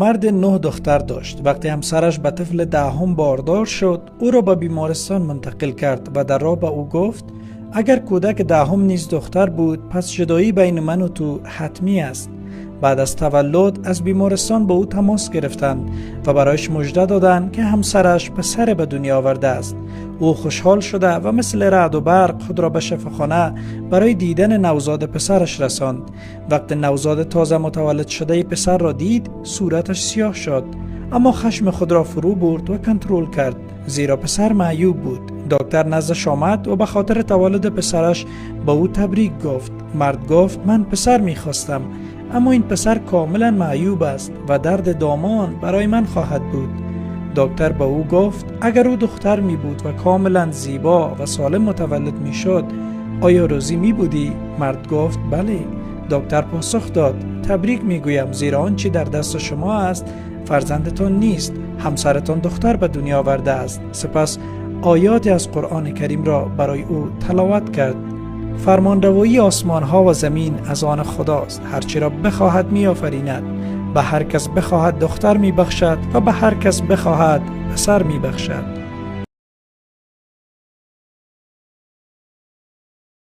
Мард 9 духтар дошт. Вақте ҳамсараш ба тифли 10-ум бордор шуд, ӯро ба бемористон мунтақил кард ва дар роҳ ба ӯ гуфт: агар кӯдаки 10-ум низ духтар буд, пас ҷудоӣ байни ману ту ҳатмӣ аст. Баъд аз таваллуд аз бемористон ба ӯ тамос гирифтанд ва барояш мужда доданд, ки ҳамсараш писаре ба дунё овардааст. Ӯ хушҳол шуда ва мисли раъду барқ худро ба шифохона барои дидани навзоди писараш расонд. Вақте навзоди тоза мутаваллид шудаи писарро дид, сураташ сиёҳ шуд, аммо хашми худро фурӯ бурд ва контрол кард, зеро писар маъюб буд. Доктор наздаш омад ва ба хотири таваллуди писараш ба ӯ табрик гуфт. Мард гуфт: ман писар мехостам, аммо ин писар комилан маъюб аст ва дарди домон барои ман хоҳад буд. Доктор ба ӯ гуфт: агар ӯ духтар мебуд ва комилан зебо ва солим мутаваллид мешуд, оё розӣ мебудӣ? Мард гуфт: бале. Доктор посух дод: табрик мегӯям, зеро он чӣ дар дасти шумо аст, фарзандатон нест, ҳамсаратон духтар ба дунё овардааст. Сипас оёте аз Қуръони Каримро барои ӯ таловат кард. Фармонравоии осмонҳо ва замин аз он Худост. Ҳарчиро бихоҳад, меофаринад. Ба ҳар кас бихоҳад, духтар мебахшад ва ба ҳар кас бихоҳад, писар мебахшад.